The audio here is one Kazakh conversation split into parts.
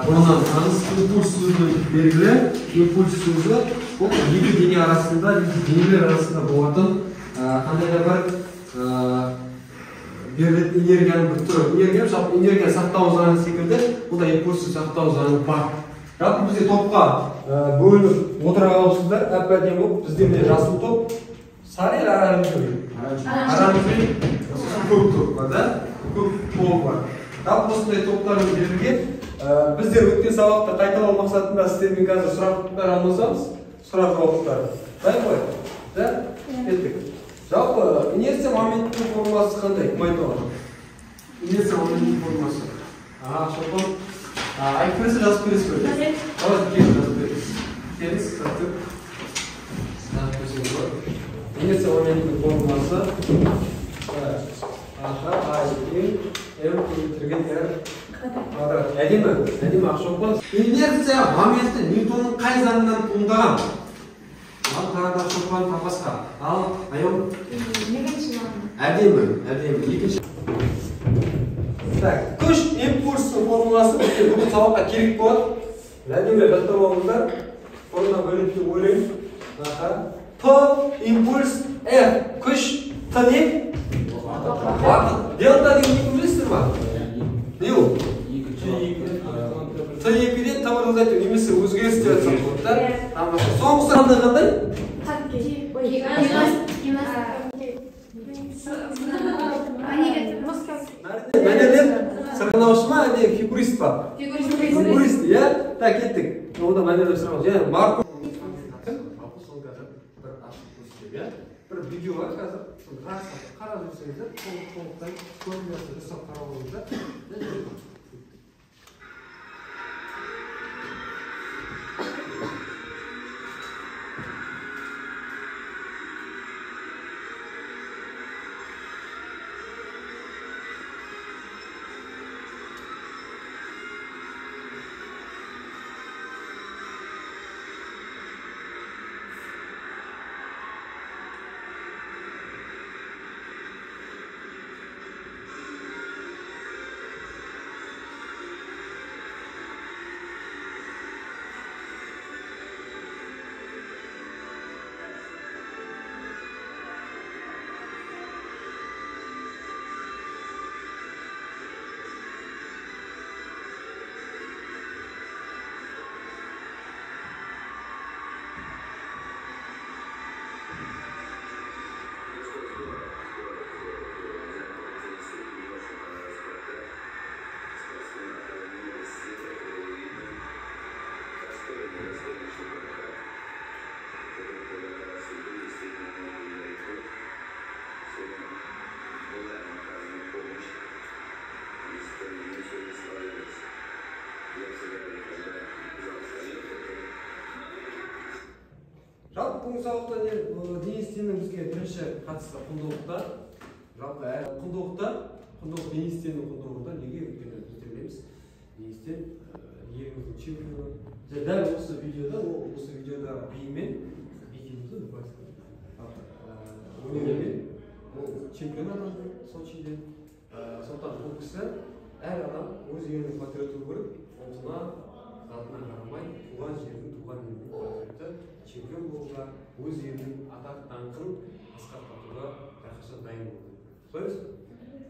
Бұрыннан таныс импульс сөзі белгілі. Импульс сөзі бұл екі дене арасында, денелер арасында болатын қандай да бір берілетін энергияның бір түрі. Энергия, жалпы энергия сақтау заңы секілді, бұл да импульсті сақтау заңы бар. Жалпы бізде топқа бөлініп отыра қалыпсыздар, әп-әдемі болып, бізде міне жасыл топ, сары или оранжевый? Оранжевый, сосын көк топ бар, да? Көк топ бар. Жалпы осындай топтармен берілген. Біздер өткен сабақты қайталау мақсатында сіздермен қазір сұрақтар алмасамыз, сұрақ жауаптар. Дайын ғой? Да? Кеттік. Жалпы инерция моментінің формуласы қандай? Кім айта алады? Инерция моментінің формуласы. Шолпан. Айтып бересіз, жазып бересіз бе? Давайте келіңіз, жазып бересіз. Келіңіз, жазып. Жазып берсеңіз болады. Инерция моментінің формуласы. А, Е, М көбейтілген Р квадрат. Әдемі, әдемі Ақшолпан. Инерция моменті Ньютонның қай заңынан туындаған? Ал қарады Ақшолпан тапасқа. Ал Аяу? Екінші заң. Әдемі, әдемі. Екінші. Так, күш импульсінің формуласы бізге бүгін сабаққа керек болады. Әдемі жаттап алыңыздар. Формула бөліп деп ойлаймын. П импульс F күш Т не? Уақыт. Делта деген не білесіздер ма? Не ол? Т екіден Т бір азайту немесе өзгеріс деп айтсақ болады, да? Соңғысы қандай қандай? Мәнерлеп сырғанаушы ма, әлде фигурист па? Фигурист, иә? Так, кеттік. Онда мәнерлеп сырғанаушы. Және Марко кім? Соны қазір бір ашып көрсетемін, иә? Бір видео бар қазір. Соны жақсылап қарап жүрсеңіздер, толықтай көрінесі дұрыстап қарап алыңыздар. Жалпы бүгінгі сабақта Денис Теннің бізге бірінші қатысты құндылықта, жалпы әр құндылықта, құндылық Денис Теннің құндылығында неге? Өйткені біздер білеміз, Денис Тен еліміздің чемпионы. Дәл осы видеода, ол осы видеода биімен, би дейміз ғой, өнерімен ол чемпион атанды Сочиде. Сондықтан бұл кісі әр адам өз елінің патриоты болу керек, ұлтына, затына қарамай, туған жердің, туған елінің патриоты, чемпион болуға, өз елінің атақ даңқын асқақтатуға әрқашан дайын болу керек. Солай емес пе?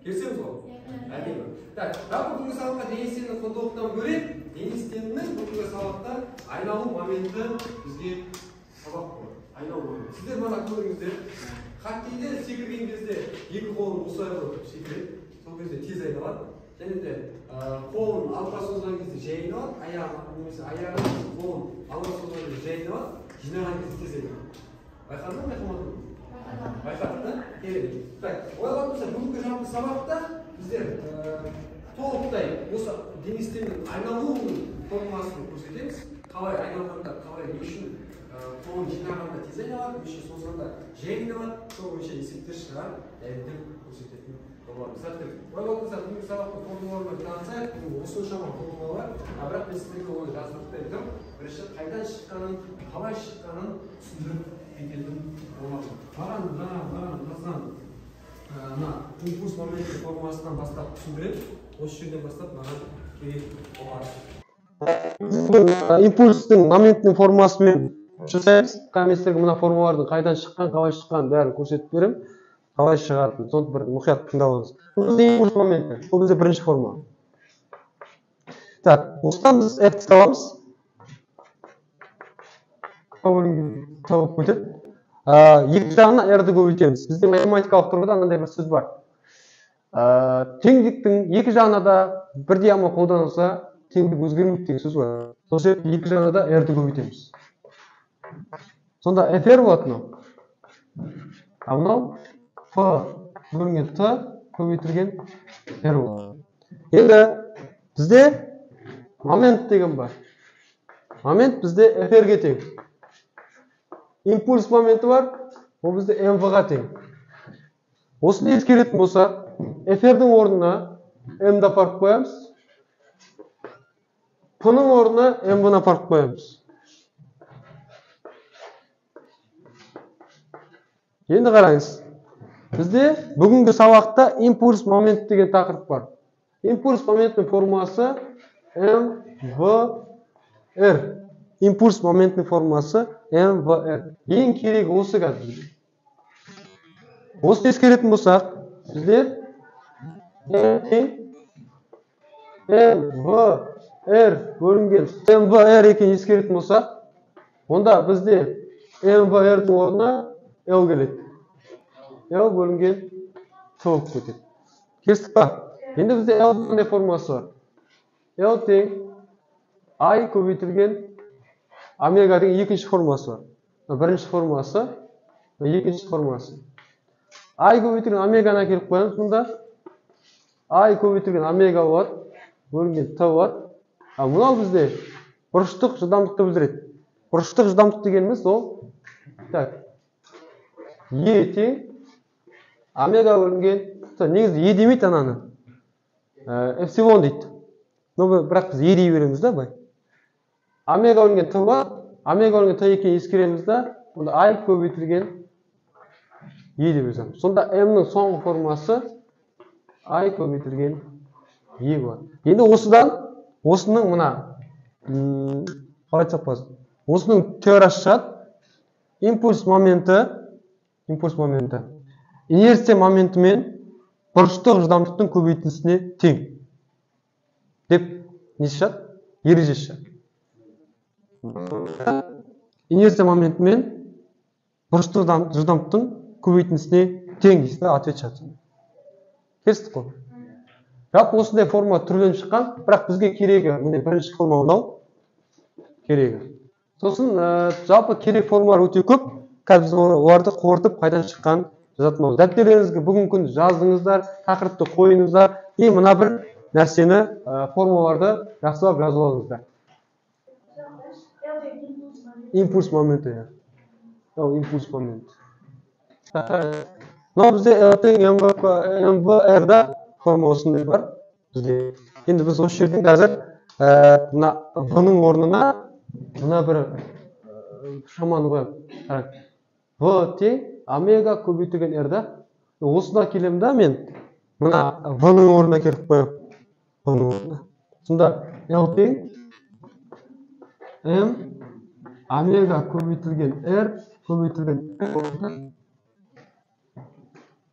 Келісеміз ғой? Әдемі. Так, жалпы бүгінгі сабақта Денис Теннің құндылықтан бөлек, Денис Теннің бүгінгі сабақта айналу моменті бізге сабақ болады. Айналу моменті. Сіздер мана көрдіңіздер, хоккейде секірген кезде екі қолын осылай қойып секіреді, сол кезде тез айналады. Және де қолын алға созған кезде жай айналады, аяғын немесе аяғын қолын алға созған кезде жай айналады, жинаған кезде тез айналады. Байқадың ба, байқамадың ба? Байқадық, да? Керемет. Так, олай болса бүгінгі жалпы сабақта біздер толықтай осы Денис Теннің айналуының формуласын көрсетеміз. Қалай айналғанда, қалай не үшін қолын жинағанда тез айналады, не үшін созғанда жай айналады, сол бойынша есептер шығарып дәлелдеп көрсететін боламыз. Сәттілік. Олай болса, бүгінгі сабақтың формулаларымен танысайық. Бүгін осыншама формулалар, бірақ мен сіздерге оны жаздыртпай тұрып, бірінші қайдан шыққанын, қалай шыққанын түсіндіріп кететін боламын. Маған жазған мына импульс моменті формуласынан бастап түсіндіріп, осы жерден бастап маған керек болады. Импульстің моментінің формуласымен жасаймыз. Мен сіздерге мына формулалардың қайдан шыққан, қалай шыққанын бәрін көрсетіп беремін. Қалай шығатынын, соны бір мұқият тыңдап алыңыз. Бұл бізде импульс моменті, бұл бізде бірінші формула. Так, осыдан біз F табамыз. Тауып кетеді. Екі жағына R-ді көбейтеміз. Бізде математикалық тұрғыда мынандай бір сөз бар. Теңдіктің екі жағына да бірдей амал қолданылса, теңдік өзгермейді деген сөз бар. Сол себепті екі жағына да R-ді көбейтеміз. Сонда FR болады мынау. А мынау F бөлінген Т көбейтілген R болады. Енді бізде момент деген бар. Момент бізде FR-ге тең. Импульс моменті бар, ол бізде МВ-ға тең. Осыны ескеретін болсақ, FR-дің орнына М-ді апарып қоямыз. П-ның орнына МВ-ны апарып қоямыз. Енді қараңыз. Бізде бүгінгі сабақта импульс момент деген тақырып бар. Импульс моментінің формуласы МВР. Импульс моментінің формуласы МВР. Ең керегі осы қазір бізге. Осыны ескеретін болсақ, біздер МВР бөлінген МВР екенін ескеретін болсақ, онда бізде МВР-дің орнына L келеді. L бөлінген Т болып кетеді. Келістік па? Енді бізде L қандай формуласы бар? L тең I көбейтілген омега деген екінші формуласы бар. Бірінші формуласы, екінші формуласы. I көбейтілген омеганы әкеліп қоямыз мұнда. I көбейтілген омега болады, бөлінген Т болады. А мынау бізде бұрыштық жылдамдықты білдіреді. Бұрыштық жылдамдық дегеніміз ол так Е тең омега бөлінген Т. Негізі Е демейді ананы. Эпсилон дейді. Но бірақ біз Е дей береміз да былай. Омега бөлінген Т бар, омега бөлінген Т екенін ескереміз да, онда I көбейтілген Е деп жазамыз. Сонда М-нің соңғы формасы I көбейтілген Е болады. Енді осыдан, осының мына, қалай айтсақ болады, осының теориясы шығады. Импульс моменті, инерция моменті мен бұрыштық жылдамдықтың көбейтіндісіне тең деп не шығады? Ереже шығады. Инерция моменті мен бұрыштық жылдамдықтың көбейтіндісіне тең дейсіз да, ответ шығады. Келістік қой. Жалпы осындай форма түрленіп шыққан, бірақ бізге керегі міне бірінші форма мынау керегі. Сосын жалпы керек формалар өте көп. Қазір біз оларды қорытып қайдан шыққанын жазатын боламыз. Дәптерлеріңізге бүгінгі күні жаздыңыздар, тақырыпты қойыңыздар. И мына бір нәрсені, формулаларды жақсылап жазып алыңыздар. Импульс моменті, иә. Ол импульс моменті. Мынау бізде L тең МВР-да форма осындай бар бізде. Енді біз осы жерден қазір мына В-ның орнына мына бір шаманы қоямын. Қараңыз. В тең омега көбейтілген R да. Осыдан келемін да мен мына В-ның орнына келіп қоямын. В-ның орнына. Сонда L тең М омега көбейтілген R көбейтілген R.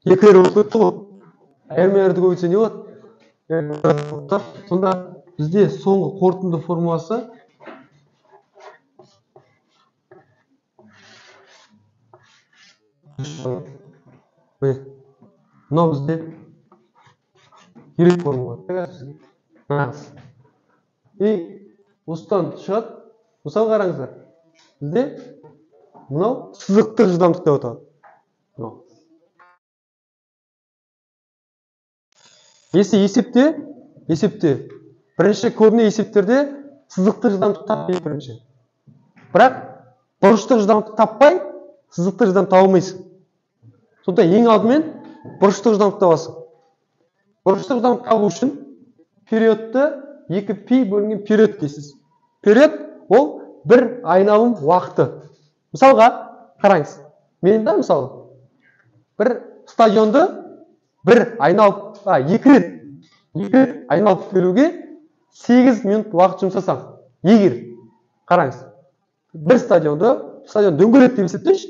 Екі R болып кетті ғой. М R-ді көбейтсе не болады? Сонда бізде соңғы қорытынды формуласы мынау бізде керек формула. Нағыз. И осыдан шығады. Мысалы қараңыздар. Бізде мынау сызықтық жылдамдық деп аталады. Мынау. Если есепте, бірінші көбіне есептерде сызықтық жылдамдық таппай бірінші. Бірақ бұрыштық жылдамдықты таппай, сызықтық жылдамдық таба алмайсың. Сонда ең алдымен бұрыштық жылдамдық табасың. Бұрыштық жылдамдық табу үшін периодты 2 пи бөлінген период дейсіз. Период ол бір айналым уақыты. Мысалға, қараңыз. Мен де мысалы бір стадионды бір айналып, екі рет айналып келуге 8 минут уақыт жұмсасам. Егер, қараңыз, бір стадион дөңгелек деп есептейінші,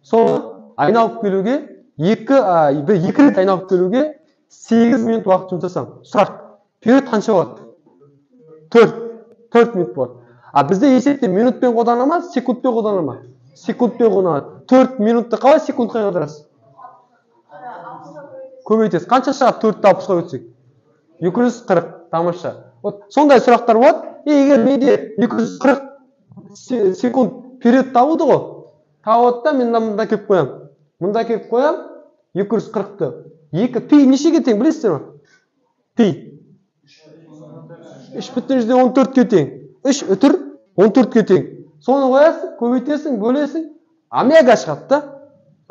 соны айналып келуге екі рет айналып келуге 8 минут уақыт жұмсасам. Сұрақ, период қанша болады? 4 минут болады. А бізде есепте минутпен қолдана ма, секундпен қолдана ма? Секундпен қолданады. 4 минутты қалай секундқа айналдырасыз? Көбейтесіз. Қанша шығады 4-ті 60-қа өтсек? 240. Тамаша. Вот сондай сұрақтар болады. Егер менде 240 секунд период табылды ғой. Табылды да мен мында келіп қоямын. Мында келіп қоямын 240-ты. 2 пи нешеге тең білесіздер ме? Пи 3,14-ке тең. 3 үтір 14-ке тең. Соны қоясың, көбейтесің, бөлесің, омега шығады да.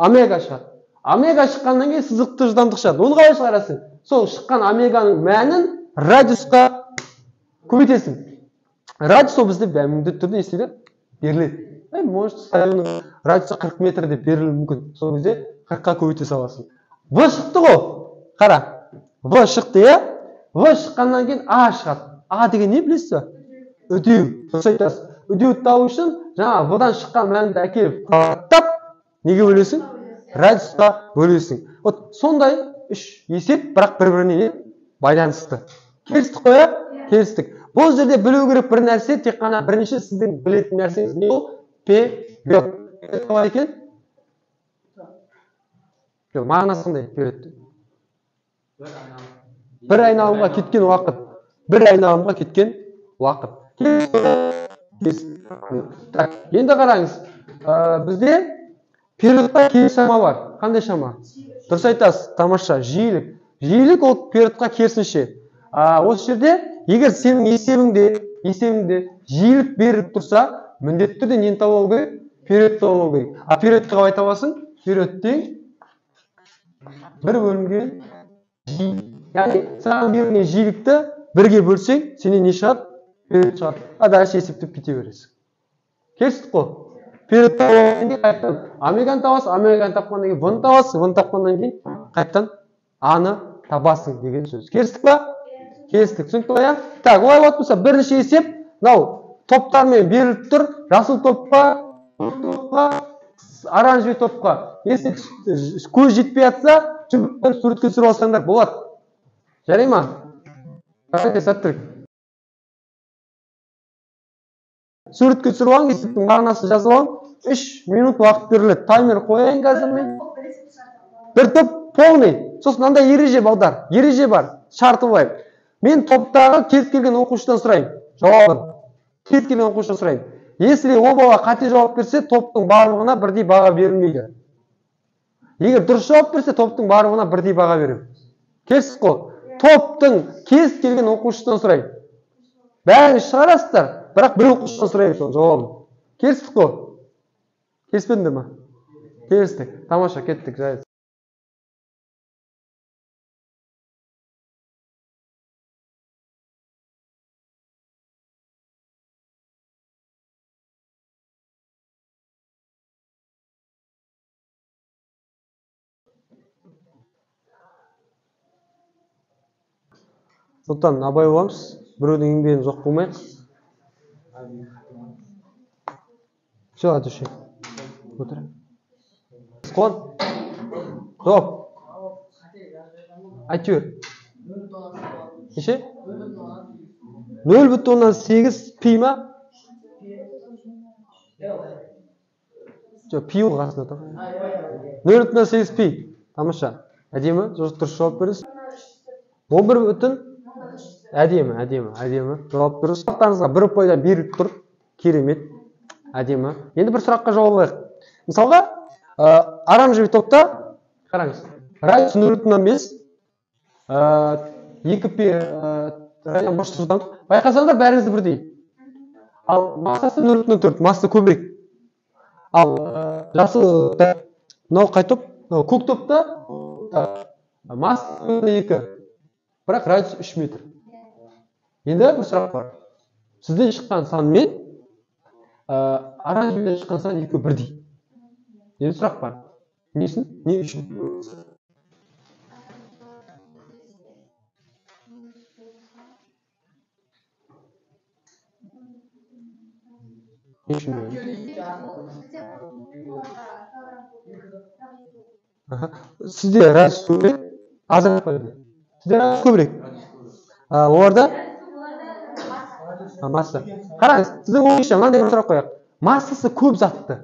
Омега шығады. Омега шыққаннан кейін сызықты жылдамдық шығады. Оны қалай шығарасың? Сол шыққан омеганың мәнін радиусқа көбейтесің. Радиус ол бізде міндетті түрде есептеліп беріледі. Может, стадионның радиусы 40 метр деп берілуі мүмкін. Сол кезде 40-қа көбейте саласың. В шықты ғой. Қара. В шықты, иә? В шыққаннан кейін А шығады. А деген не білесіз бе? Үдеу. Дұрыс айтасыз. Үдеуді табу үшін жаңа В-дан шыққан мәнді әкеліп тап, неге бөлесің? Радиусқа бөлесің. Вот сондай үш есеп, бірақ бір-біріне байланысты. Келістік қой, иә? Келістік. Бұл жерде білу керек бір нәрсе, тек қана бірінші сіздің білетін нәрсеңіз не ол? Период. Қалай екен? Жоқ, мағынасы қандай период? Бір айналымға кеткен уақыт. Бір айналымға кеткен уақыт. Так, енді қараңыз. Бізде периодқа кері шама бар. Қандай шама? Дұрыс айтасыз, тамаша, жиілік. Жиілік ол периодқа керісінше. Осы жерде егер сенің есебіңде жиілік беріліп тұрса, міндетті түрде нені тауып алу керек? Период тауып алу керек. А периодты қалай табасың? Период тең 1 бөлінген жиілік. Яғни саған берілген жиілікті бірге бөлсең, сенен не шығады? Период шығады. А дальше есептеп кете бересің. Келістік қой? Период тауып кейін қайтадан омеганы табасың, омеганы тапқаннан кейін в-ны табасың, в-ны тапқаннан кейін қайтадан а-ны табасың деген сөз. Келістік па? Келістік. Түсінікті ғой, иә? Так, олай болатын болса, бірінші есеп мынау топтармен беріліп тұр. Жасыл топқа, оранжевый топқа. Если көз жетпей жатса, суретке түсіріп алсаңдар болады. Жарай ма? Давайте, сәттілік. Суретке түсіріп алың, есептің мағынасын жазып алың. 3 минут уақыт беріледі. Таймер қояйын қазір мен. Бір топ полный. Сосын мынандай ереже балдар, ереже бар, шарты былай. Мен топтағы кез келген оқушыдан сұраймын жауабын. Кез келген оқушыдан сұраймын. Если ол бала қате жауап берсе, топтың барлығына бірдей баға берілмейді. Егер дұрыс жауап берсе, топтың барлығына бірдей баға беремін. Келістік қой? Топтың кез келген оқушыдан сұраймын. Бәрін шығарасыздар, бірақ бір оқушыдан сұраймын сол жауабын. Келістік қой? Келіспедіңдер ма? Келістік. Тамаша, кеттік, жайыз. Сондықтан абай боламыз, біреудің еңбегін жоқ қылмайық. Все, от души. Отыр. Қуан. Жауап. Айтып жібер. Неше? 0,8 пи ма? Жоқ, пи ғой қасында тұр. 0,8 пи. Тамаша. Әдемі, дұрыс жауап бердіңіз. 11 бүтін. Әдемі, әдемі, әдемі. Жауап дұрыс. Сұрақтарыңызға бір ұпайдан беріліп тұр. Керемет. Әдемі. Енді бір сұраққа жауап алайық. Мысалға, оранжевый топта, қараңыз, радиус 0,5, 2 пи байқасаңдар бәріңізді бірдей. Ал массасы 0,4, масса көбірек. Ал жасыл, мынау қай топ? Мынау көк топта масса 2. Бірақ радиус 3 метр. Енді бір сұрақ бар. Сізден шыққан сан мен оранжевыйдан шыққан сан екеуі бірдей. Енді сұрақ бар. Несін? Не үшін? Не үшін? Сізде радиус көбірек, азырақ па? Сізде радиус көбірек. Оларда масса. Қараңыз, сіздің ойыңызша мынандай бір сұрақ қояйық. Массасы көп затты,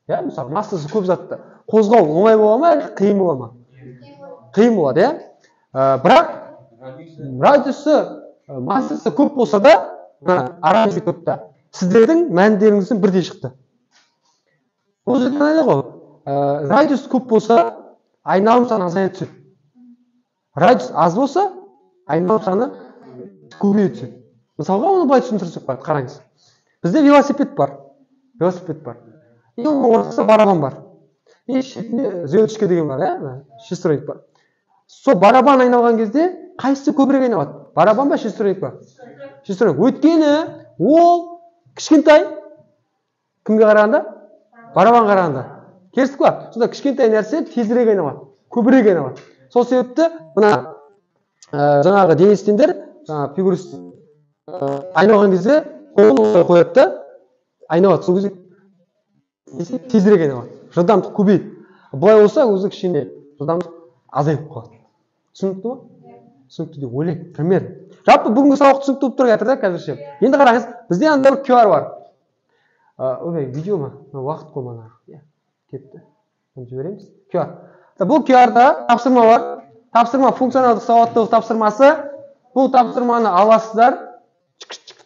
иә, мысалы, массасы көп затты қозғау оңай бола ма, әлде қиын бола ма? Қиын болады, иә? Бірақ радиусы, массасы көп болса да, мына оранжевый топта сіздердің мәндеріңіздің бірдей шықты. Бұл жерде мынандай ғой, радиус көп болса, айналым саны азая түседі. Радиус аз болса, айналым саны көбейе түседі. Мысалға, оны былай түсіндірсек болады, қараңыз. Бізде велосипед бар. Велосипед бар. И оның ортасында барабан бар. И шетінде звездочка деген бар, иә? Шестеренка бар. Сол барабан айналған кезде қайсысы көбірек айналады? Барабан ба, шестеренка ба? Шестеренка. Өйткені ол кішкентай, кімге қарағанда? Барабан қарағанда. Келістік па? Сонда кішкентай нәрсе тезірек айналады, көбірек айналады. Сол себепті мына жаңағы денистендер, жаңағы фигурист айналған кезде қолын осылай қояды да айналады. Сол кезде тезірек айналады, жылдамдық көбейеді. Былай болса өзі кішкене жылдамдық азайып қалады. Түсінікті ма? Түсінікті деп ойлаймын. Пример. Жалпы бүгінгі сабақ түсінікті болып тұр жатыр да қазірше. Енді қараңыз, бізде анда бір QR бар. Ойбай, видео ма? Уақыт қой мана. Иә, кетті. Оны жібереміз. QR. Бұл QR-да тапсырма бар. Тапсырма функционалдық сауаттылық тапсырмасы. Бұл тапсырманы аласыздар,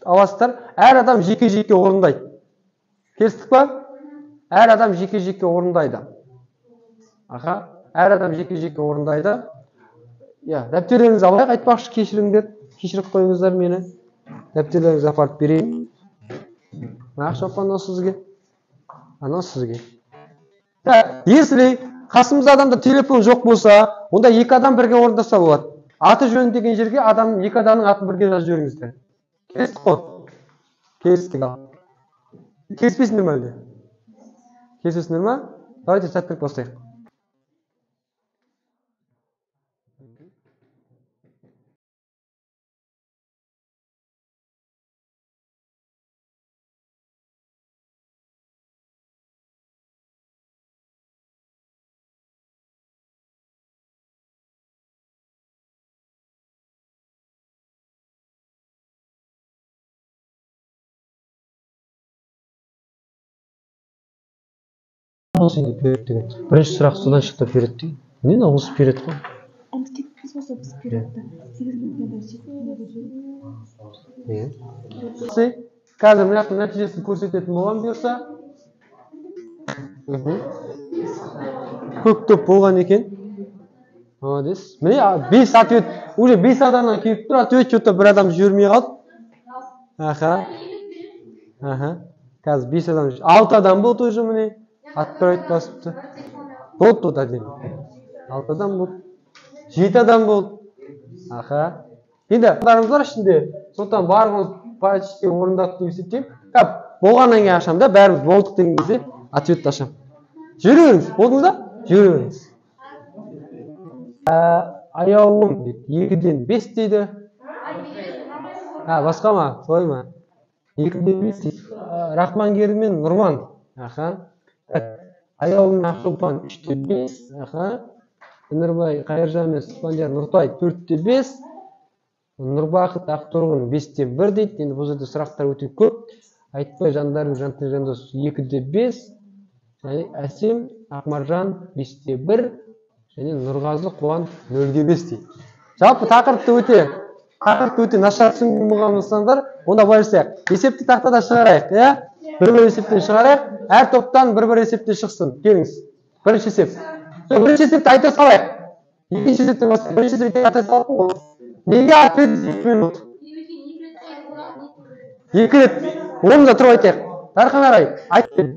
аласыздар. Әр адам жеке-жеке орындайды. Келістік па? Әр адам жеке-жеке орындайды. Аха, әр адам жеке-жеке орындайды. Иә, дәптерлеріңізді алайық, айтпақшы, кешіріңдер, кешіріп қойыңыздар мені. Дәптерлеріңізді апарып берейін. Ақшолпан, анау сізге. Анау сізге. Если қасымызда адамда телефон жоқ болса, онда екі адам бірге орындаса болады. Аты жөні деген жерге адам, екі адамның атын бірге жазып жіберіңіздер. Келістік қой? Келістік ал. Келіспейсіңдер ме әлде? Келісесіңдер ма? Давайте сәттілік бастайық. Енді период деген. Бірінші сұрақ содан шықты, период деген. Не мынау осы период қой? Ұмытып кетіппіз осы біз периодты. 8. Қазір мына жақтың нәтижесін көрсететін боламын бұйырса. Көк топ болған екен. Молодец. Міне 5 ответ, уже 5 адамнан келіп тұр, ответ что-то бір адам жібермей қалды. Аха. Аха. Қазір 5 адам, 6 адам болды уже міне. Отправить басыпты. Болды тут один. 6 адам болды. 7 адам болды. Аха. Енді адамдарымыз бар ішінде. Сондықтан барлығымыз почти орындадық деп есептеймін. Болғаннан кейін ашамын да, бәріміз болдық деген кезде ответті ашамын. Жібере беріңіз. Болдыңыз ба? Жібере беріңіз. Аяулым дейді. 2-ден 5 дейді. Басқа ма? Солай ма? 2-ден 5 дейді. Рахмангер мен Нұрман. Аха. Аяулым мен Ақшолпан 3-те 5. Аха. Нұрбай Қайыржан мен Сұлтанияр Нұртай 4-те 5. Нұрбақыт Ақтұрғын 5-те 1 дейді. Енді бұл жерде сұрақтар өте көп. Айтбай Жандарбек Жантілек Жандос 2-де 5. Және Әсем Ақмаржан 5-те 1. Және Нұрғазы Қуан 0-де 5 дейді. Жалпы тақырыпты өте нашар түсінген болған болсаңыздар, онда былай жасайық. Есепті тақтада шығарайық, иә? Бір-бір есептен шығарайық. Әр топтан бір-бір есептен шықсын. Келіңіз. Бірінші есеп. Бірінші есепті айта салайық. Екінші есептен бастайық. Бірінші есепті айта салайық ғой. Неге ответ 2 минут? 2 рет. Оны да тұрып айтайық. Дархан ағай, айтып бер.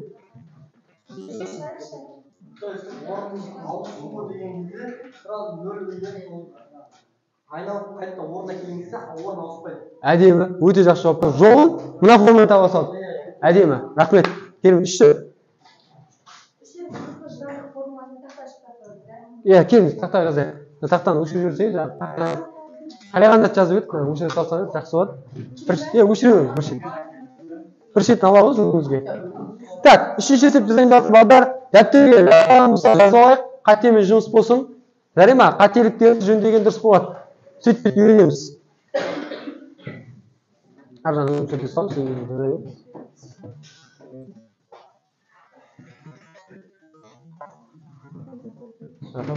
Айналып қайтадан орнына келген кезде орын ауыспайды. Әдемі, өте жақсы жауап. Жолын мына формамен таба салды. Әдемі, рахмет. Келіңіз, үшінші. Иә, келіңіз, тақтаға жазайық. Тақтаны өшіріп жіберсеңіз, қалаған зат жазып едік, өшіре салсаңыз жақсы болады. Өшіре беріңіз, бір шет. Бір шетін аламыз өзімізге. Так, үшінші есеп дайындалды балдар. Дәптерге жазып алайық, қатемен жұмыс болсын. Зарема, қателіктерді жөндеген дұрыс болады. Сөйтіп үйренеміз. Ар жағынан өшіре саламыз, енді жаза беріңіз.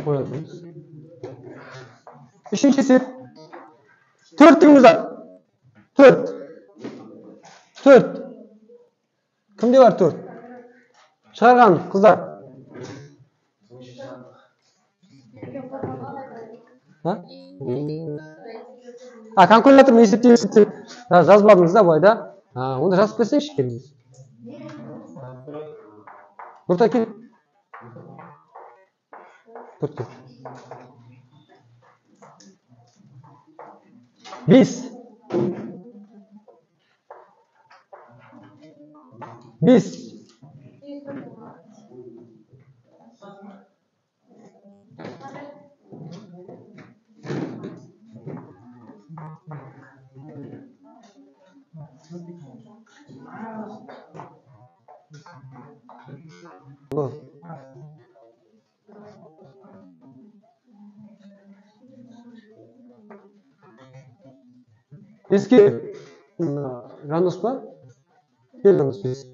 Қоя беріңіз. Үшінші есеп. 4 кімде бар? 4. 4. Кімде бар 4? Шығарған қыздар. А, калькулятормен есептейміз деп жазбадыңыз да былай да? Онда жазып берсеңізші, келіңіз. Нұртай, кел. 4 кел. 5. 5. Беске Жандос па? Кел, Жандос, бес.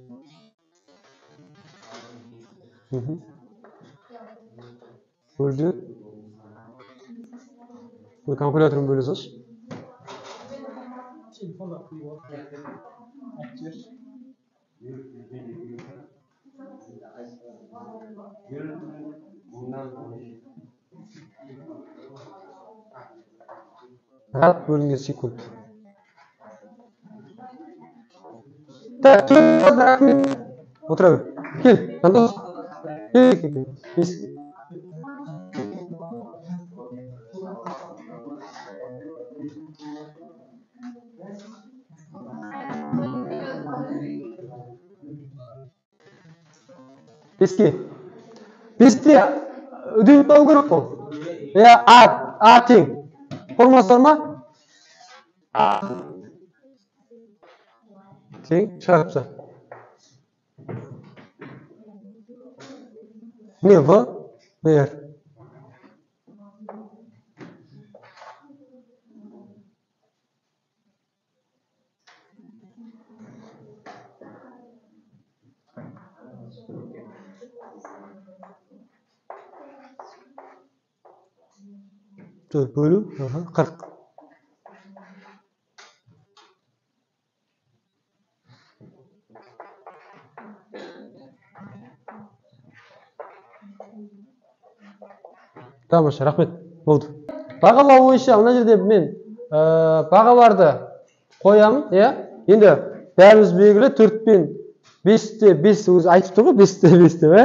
Бөлді. Калькуляторын бөле салшы. Рад бөлінген секунд. Так, рахмет. Отыра бер. Кел, Жандос. Кел, кел, кел. Бес. Беске. Бесте үдеу табу керек қой. Иә, А тең. Формуласы бар ма? А тең шығарып таста. Не В, не Р. Төрт бөлу, 40. Тамаша, рахмет, болды. Бағалау бойынша мына жерде мен бағаларды қоямын, иә? Енді бәріміз белгілі 4 пен 5-те 5 өзі айтып тұр ғой, 5-те 5 деп, ә?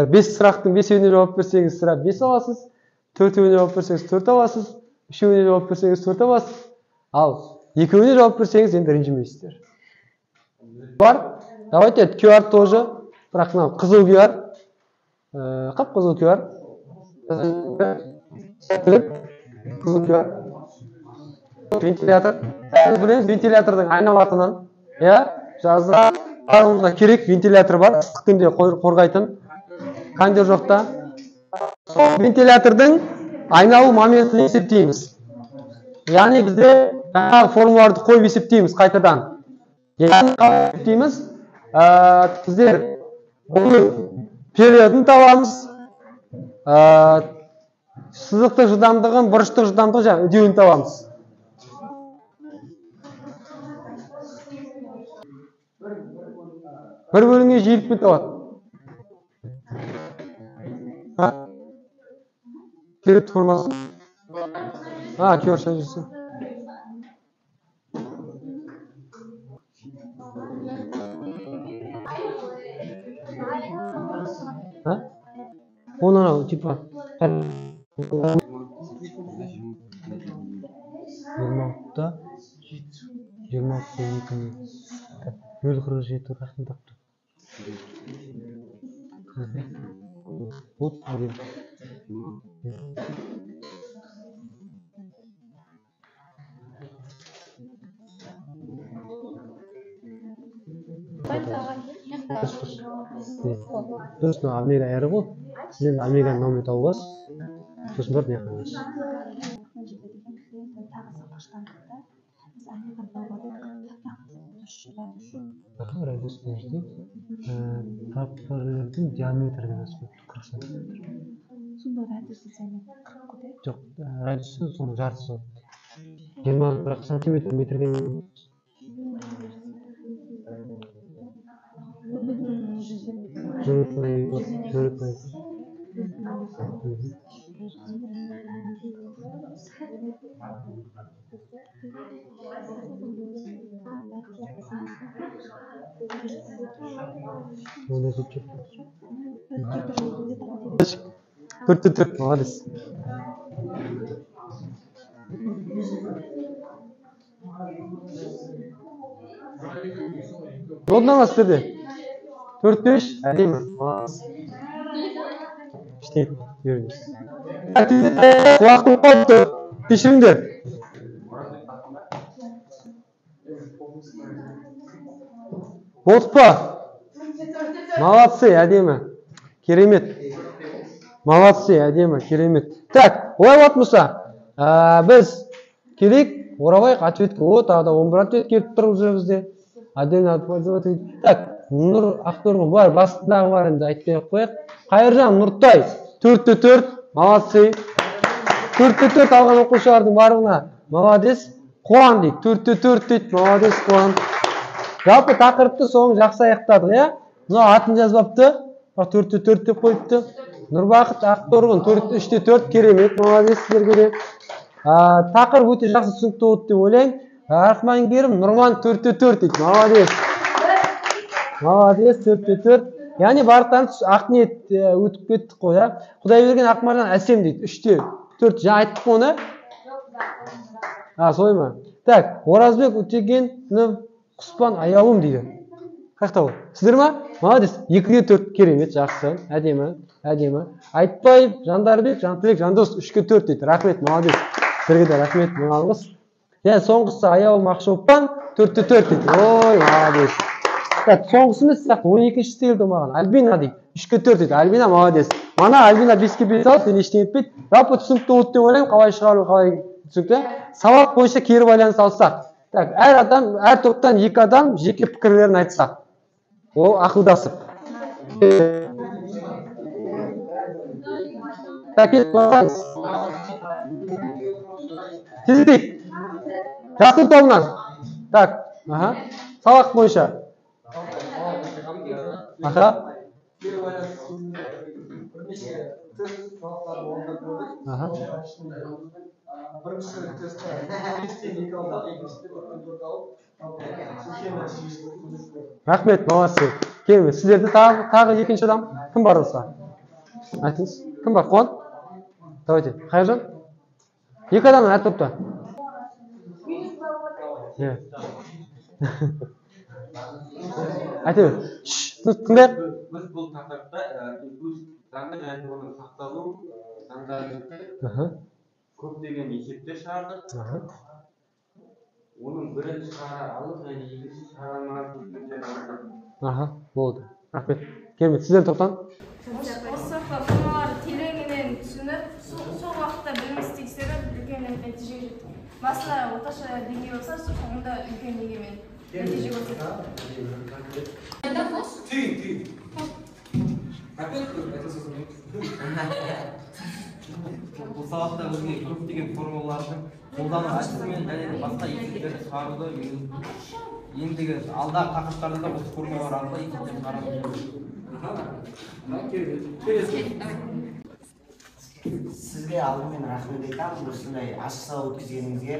5 сұрақтың 5-еуіне жауап берсеңіз, сұрақ 5 аласыз, 4-еуіне жауап берсеңіз 4 аласыз, 3-еуіне жауап берсеңіз 4 аласыз. Ал 2-еуіне жауап берсеңіз енді ренжімейсіздер. Бар, давайте QR тоже, бірақ мынау қызыл QR, қып-қызыл QR. Қызыл QR. Вентилятор. Білеміз, вентилятордың айналатынын, иә, жазда барлығымызға керек вентилятор бар, ыстық күнде қорғайтын, кондер жоқта. Сол вентилятордың айналу моментін есептейміз. Яғни бізде жаңағы формулаларды қойып есептейміз қайтадан. Яғни қалай есептейміз? Біздер оның периодын табамыз, сызықтық жылдамдығын, бұрыштық жылдамдығын және үдеуін табамыз. Бір бөлінген жиілікпен табады. Период формасы. QR жазылса. Оны анау, типа. 26-та 26-та 2. 0,47 қаяқтан тапты? Вот әдемі. Дұрыс, мынау омега r ғой. Сіз енді омеганы мынаумен тауып аласыз. Сосын барып мына жаққа қоясыз. Радиус мына жерде тапқырлардың диаметрі деп жазып қойыпты, 40 сантиметр. Сонда радиусы диаметрі 40 қой? Жоқ, радиусы соның жартысы болады. 20 бірақ сантиметр метрге. 0,2. Онда жетіп жоқ. 4-4, молодец. Болды ма сіздерде? 4-5, әдемі, молодец. Ештеңе беріңіз. Уақыт болып тұр. Кешіріңдер. Болдық па? Молодцы, әдемі. Керемет. Молодцы, әдемі, керемет. Так, олай болатын болса, біз келейік, оралайық ответке. О, тағы да 11 ответ келіп тұр уже бізде. Отдельно. Так, Нұр Ақтөрғын бар, басындағы бар енді айтпай ақ қояйық. Қайыржан Нұртай 4-4, молодцы. 4-4 алған оқушылардың барлығына молодец. Қуан дейді, 4-4 дейді, молодец Қуан. Жалпы тақырыпты соңын жақсы аяқтадық, иә? Мынау атын жазбапты, бірақ 4-4 деп қойыпты. Нұрбақыт Ақтөрғын 3-4, керемет, молодец сіздерге де. Тақырып өте жақсы түсінікті болды деп ойлаймын. Рахмангерім Нұрман 4-4 дейді, молодец. Молодец, 4-4. Яғни барлықтарымыз ақ ниет өтіп кеттік қой, иә? Құдайберген Ақмаржан Әсем дейді, 3-4. Жаңа айттық қой оны? А, солай ма? Так, Оразбек Өтегенов Құспан Аяулым дейді. Қаяқта ол? Сіздер ма? Молодец. 2-4, керемет, жақсы, әдемі, әдемі. Айтбаев Жандарбек Жантілек Жандос 3-4 дейді. Рахмет, молодец. Сіздерге де рахмет, мың алғыс. Және соңғысы Аяулым Ақшолпан 4-4 дейді. Ой, молодец. Так, соңғысы емес сияқты, 12-шісі келді маған. Альбина дейді. 3-4 дейді. Альбина молодец. Мана Альбина 5-5 алды, сен ештеңе етпейді. Жалпы түсінікті болды деп ойлаймын, қалай шығару, қалай түсінікті. Сабақ бойынша кері байланыс алсақ. Так, әр адам, әр топтан 2 адам жеке пікірлерін айтса. Ол ақылдасып. Так, кетіп. Тездетейік. Жасыл тобынан. Так, аха. Сабақ бойынша. Аха. Аха. Бірінші тестте 5-тен 2 алдық, екіншіде 4-4 алып, Рахмет, молодцы. Керемет. Сіздерді тағы екінші адам кім бар болса? Айтыңыз. Кім бар? Қуан? Давайте. Қайыржан? 2 адамнан әр топта. Иә. Айта бер. Тыңдайық. Біз бұл тақырыпта импульс заңы және оның сақталу заңдарын көптеген есептер шығардық. Оның бірін шығара алып және екінші шығара алмаған есептерді анықтадық. Аха, болды. Рахмет. Керемет. Сіздер топтан? Осы формаларды тереңінен түсініп, сол уақытта білімімізді тексеріп, үлкен нәтижеге жеттік. Басында орташа деңгей болса, соңында үлкен деңгеймен нәтиже көрсеттік. Түйін. Рахмет, айта сосын. Бұл сабақта бізге көптеген формулалардың қолдану әдісімен және басқа есептерді шығаруды үйрендік. Ендігі алдағы тақырыптарда да осы формулалар арқылы есептер шығарамыз. Сізге алдымен рахмет айтамын осындай ашық сабақ өткізгеніңізге.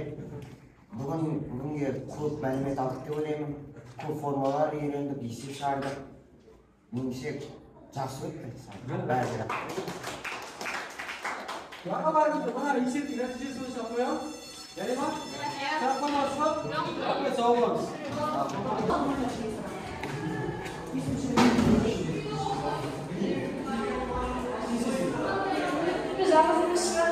Бүгінге көп мәлімет алдық деп ойлаймын. Көп формулалар үйрендік, есеп шығардық. Меніңше жақсы өтті бәрі. Мына есептің нәтижесі бойынша қоямын. Жарай ма? па? Рахмет, сау болыңыз. Жалғыз емес.